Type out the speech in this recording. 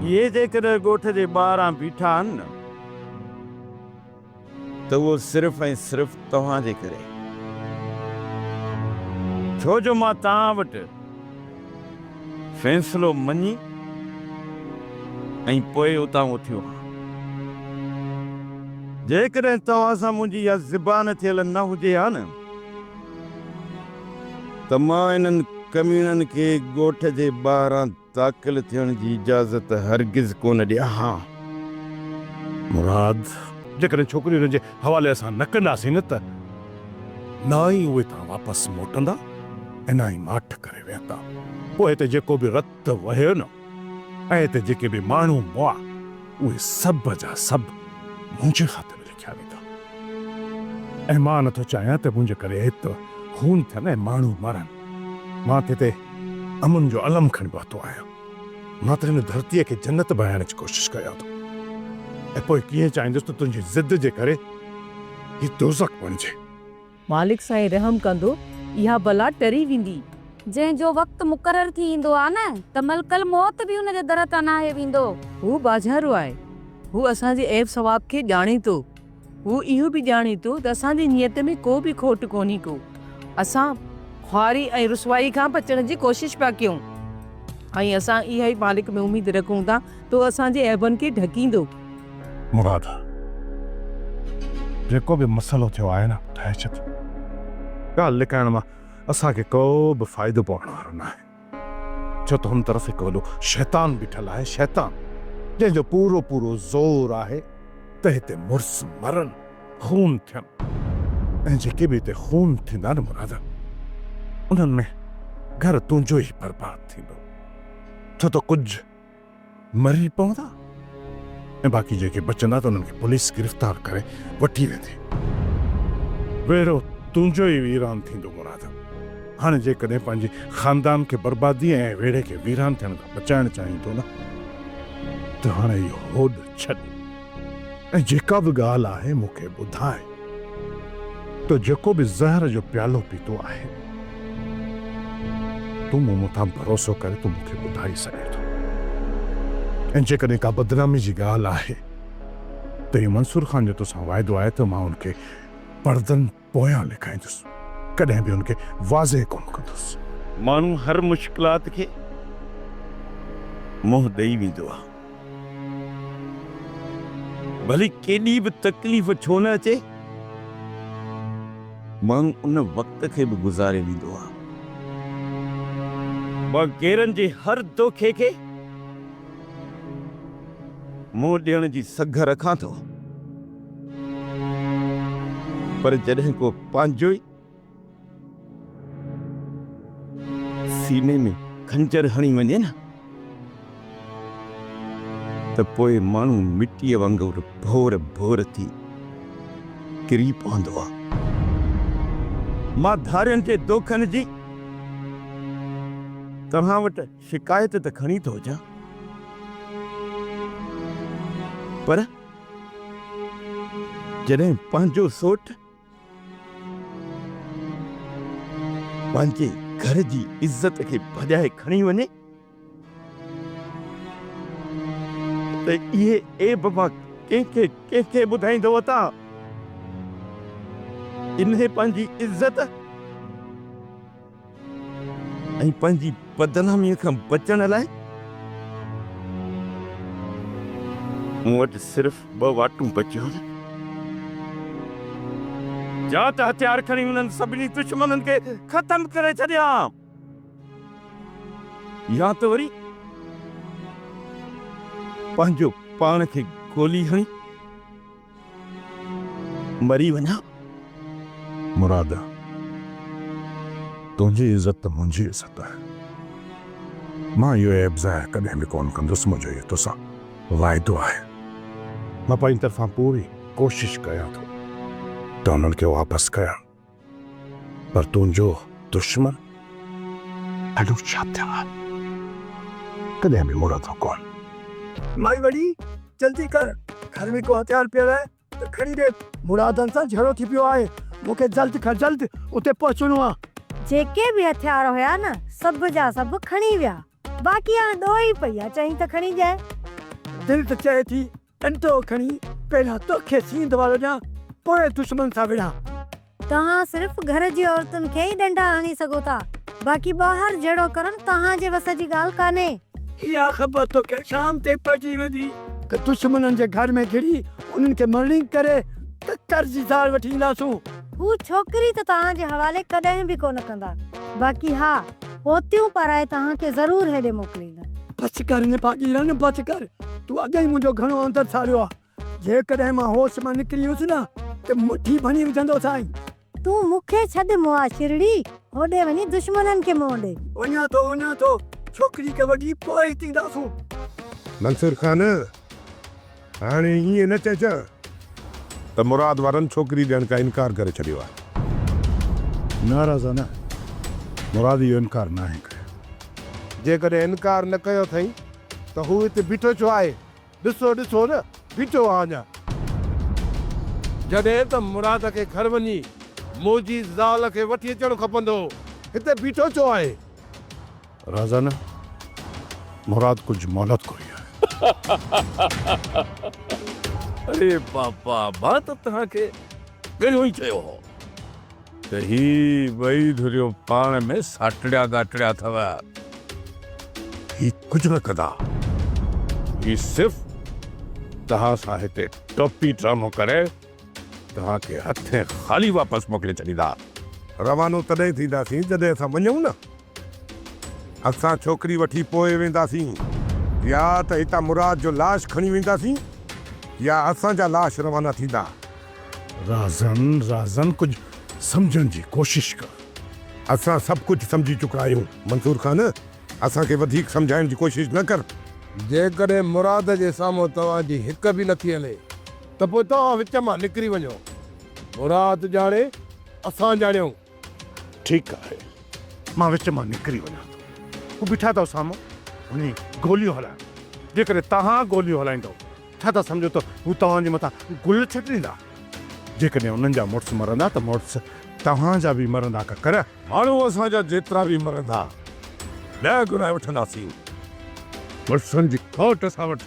اهي جيڪڏهن ڳوٺ جي ٻاهران بيٺا آهن نه ته اهو صرف ۽ صرف توهان جي ڪري. ڇو جو مان توهان وٽ فيصلو مڃي ۽ پوء اتان اٿيو هان. جيڪڏهن توهان سان منهنجي اها زبان ٿيل نه هجي ها نه ته مان انهن ڪميڻن کي ڳوٺ جي ٻاهران داخل ٿيڻ جي اجازت هرگز ڪونه ڏيان ها. مراد، جيڪڏهن ڇوڪري انهن جي حوالي اسان نه ڪنداسين نه ته نه ئي اهي هتان واپس موٽندا ۽ نه ئي ماٺ ڪري ويهندا. پوء هتي جيڪو به رت وهيو نه ۽ هتي جيڪي به ماڻهو مئا اهي سڀ جا سڀ منهنجي کاتي ۾ لکيا ويندا ۽ مان نٿو چاهيان ته منهنجي ڪري هت خون ٿين ۽ ماڻهو مرن. مان ته هتي امن جو علم کڻي پهتو آهيان. مان ته هن ڌرتيء کي جنت بڻائڻ جي ڪوشش ڪريان ٿو ۽ پوء ڪيئن چاهيندس ته تنهنجي ضد جي ڪري هي دوزخ بڻجي. مالڪ سائين رحم ڪندو، اها بلا ٽري ويندي. جنهن جو وقت مقرر ٿي ايندو آ نه ته ملڪ الموت به ان جي در تان ناهي ويندو. هو ٻاجهارو آهي. هو اسان جي عيب ثواب کي ڄاڻي ٿو. هو اهو به ڄاڻي ٿو ته اسان جي نيت ۾ ڪو به کوٽ ڪونهي ڪو. اسان خواري ۽ رسوائي کان بچڻ جي ڪوشش پيا ڪيون ۽ اسان اها ئي مالڪ ۾ اميد رکون ٿا ته هو اسان جي عيبن کي ڍڪيندو. مراد، جيڪو به مسئلو ٿيو آهي نه ٺاهي ڇڏ. ڳالهه لڪائڻ مان اسان کي ڪو به فائدو پوڻ وارو ناهي. ڇو ته هن طرف هڪ وڏو شيطان بيٺل آهي، شيطان، جنهن جو پورو پورو زور آهي ته هتي مڙس مرن، خون ٿين ۽ جيڪي به هتي خون ٿيندا نه مراد، انهن ۾ گهر تنهنجو ئي برباد ٿيندو، ڇو ته ڪجهه مري پوندا ۽ باقي جيڪي بچندا ته انهن کي پوليس گرفتار ڪري وٺي ويندي. ويڙهو تنهنجو ئي ويران ٿيندو مراد. هاڻي جيڪڏهن پنهنجي خاندان کي بربادي ۽ ويڙهي کي ويران ٿيڻ کان بچائڻ چاهين ٿو نه ته هاڻي اهو هوڏ ڇڏ ۽ جيڪا به ڳالهه آهي مون کي ٻڌاء. تو جيڪو به زهر جو پيالو پيتو آهي، تون مون مٿان ڀروسو ڪري تون مون کي ٻڌائي سگهين ٿو. ۽ جيڪڏهن ڪا بدنامي جي ڳالهه آهي ته اهو منصور خان جو توسان واعدو آهي ته مان ان کي پردن پويان لکائيندس، ڪڏهن به ان کي واضح ڪونه ڪندس. ماڻهو هر مشڪلات کي منهن ڏئي ويندو آهي. ڀلي ڪيڏي به تڪليف ڇو نه اچي، ماڻهو ان وقت کي به گذاري ويندو آهي. مان غيرن جي هر دوکي کي منهن ڏيڻ جي سگهه رکان ٿو، پر جڏهن ڪو پنهنجو ئي سيني ۾ خنجر هڻي وڃي نه ته پوء ماڻهو مٽيء وانگر ڀور ڀور ٿي ڪري پوندو آ. مان ڌارين جي دوکن جي توهان وٽ شڪايت ته کڻي ٿو اچان پر جڏهن پنهنجو سوٽ پنهنجي گهر جي عزت کي ڀڄائي کڻي وڃي ته اهي عيب مان ڪنهن کي ڪنهن کي ٻڌائيندو وتان؟ انهي پنهنجي عزت ۽ پنهنجي بدناميء کان بچڻ لاء مون وٽ صرف ٻه واٽون بچيون آهن. يا ته هٿيار کڻي انهن سڀني دشمنن کي ختم ڪري ڇڏيان يا ته وري پنهنجو پاڻ کي گولي هڻي مري وڃان. مراد، تنهنجي عزت ته منهنجي عزت آهي. مان اهو عيب ظاهر ڪڏهن به ڪونه ڪندس، منهنجو اهو توسان واعدو آهي. مان پنهنجي طرفان پوري ڪوشش ڪيان ٿو ته انهن کي واپس ڪيان، پر تنهنجو دشمن اهڙو شاطر آهي، ڪڏهن به مڙندو ڪونه. مائي وڙي، جلدي ڪر، گهر ۾ ڪو هٿيار پيل آهي ته کڻي ڏي. مرادن سان جهيڙو ٿي پيو آهي، مون کي جلد کان جلد اتي پهچڻو آهي. جيڪي به هٿيار هيا نه، سڀ جا سڀ کڻي ويا. باقي هاڻ ڏوهي پئي آ، چئين ته کڻي ڏيانء. دل ته چئي ٿي ڏنڊو کڻي پهريان توکي سينڌ وارو ڏيان پوء دشمن سان وڙهان. توهان صرف گهر جي عورتن کي ئي ڏنڊا هڻي سگهو ٿا، باقي ٻاهر جهيڙو ڪرڻ توهان جي وس جي ڳالهه ڪانهي. اها خبر توکي شام تي پئجي ويندي ته دشمنن جي گهر ۾ گهڙي انهن کي مرڻينگ ڪري ڪڪر جي زال وٺي اينداسون. هو ڇوڪري ته توهان جي حوالي ڪڏهن به ڪونه ڪندا، باقي ها پوتيون پارائي توهان کي ضرور هيڏي موڪليندا. بس ڪر نڀاڳي رن، بس ڪر، تون اڳ ئي منهنجو گهڻو اندر ساڙيو آ. جيڪڏهن مان هوش مان نڪري ويس نه ته مٺي ڀڃي وجهندوسانء. تون مون کي ڇڏ مئا شرڙي، هوڏي وڃي دشمنن کي منهن ڏي. وڃان ٿو، وڃان ٿو، ڇوڪري کي وٺي پوء هت اينداسون. منصور خان، هاڻي ائين نه چئجان ته مراد وارن ڇوڪري ڏيڻ کان انڪار ڪري ڇڏيو آهي. نه رضا نه، مراد اهو انڪار ناهي ڪيو. جيڪڏهن انڪار نه ڪيو اٿئي ته هو هتي بيٺو ڇو آهي؟ ڏسو ڏسو نه بيٺو آ اڃا. جڏهن ته مراد کي گهر وڃي منهنجي زال کي وٺي اچڻ کپندو هو، هتي بيٺو ڇو آهي؟ رازا نه، مراد ڪجهه مهلت گهري آهي. اڙي بابا، مان ته توهان کي پهريون ئي چيو هو ته هي ٻئي ڌريون پاڻ ۾ ساٽڙيا ڳاٽڙيا اٿو. هي ڪجهه نه ڪندا. هي صرف توهان سان هتي ٽوپي ڊرامو ڪري توهان کي هٿين خالي واپس موڪلي ڇڏيندا. روانو تڏهن ٿينداسين جڏهن اسان وڃون نه. اسان ڇوڪري وٺي پوء وينداسين. يا ته هتان مراد جو لاش کڻي وينداسين يا اسان جا لاش روانا ٿيندا. رازن، رازن ڪجهه سمجهڻ جي ڪوشش ڪر. اسان سڀ ڪجهه سمجهي چڪا آهيون منصور خان، اسان کي وڌيڪ سمجهائڻ جي ڪوشش نه ڪر. جيڪڏهن مراد جي سامهون توهان جي هڪ به نٿي هلي ته پوء توهان وچ مان نڪري وڃو. مراد ڄاڻي، اسان ڄاڻيون. ٺيڪ آهي، مان وچ مان نڪري وڃان ٿو. هو بيٺا اٿو سامهون، وڃي گوليون هلايو. جيڪڏهن توهان گوليون هلائيندؤ ڇا ٿا سمجهو ته هو توهان جي مٿان گل ڇٽيندا؟ جيڪڏهن انهن جا مڙس مرندا ته مڙس توهان جا به مرندا ڪڪر. ماڻهو اسان جا جيترا به مرندا، ٻيا گهرائي وٺنداسين. مڙسن جي کوٽ اسان وٽ.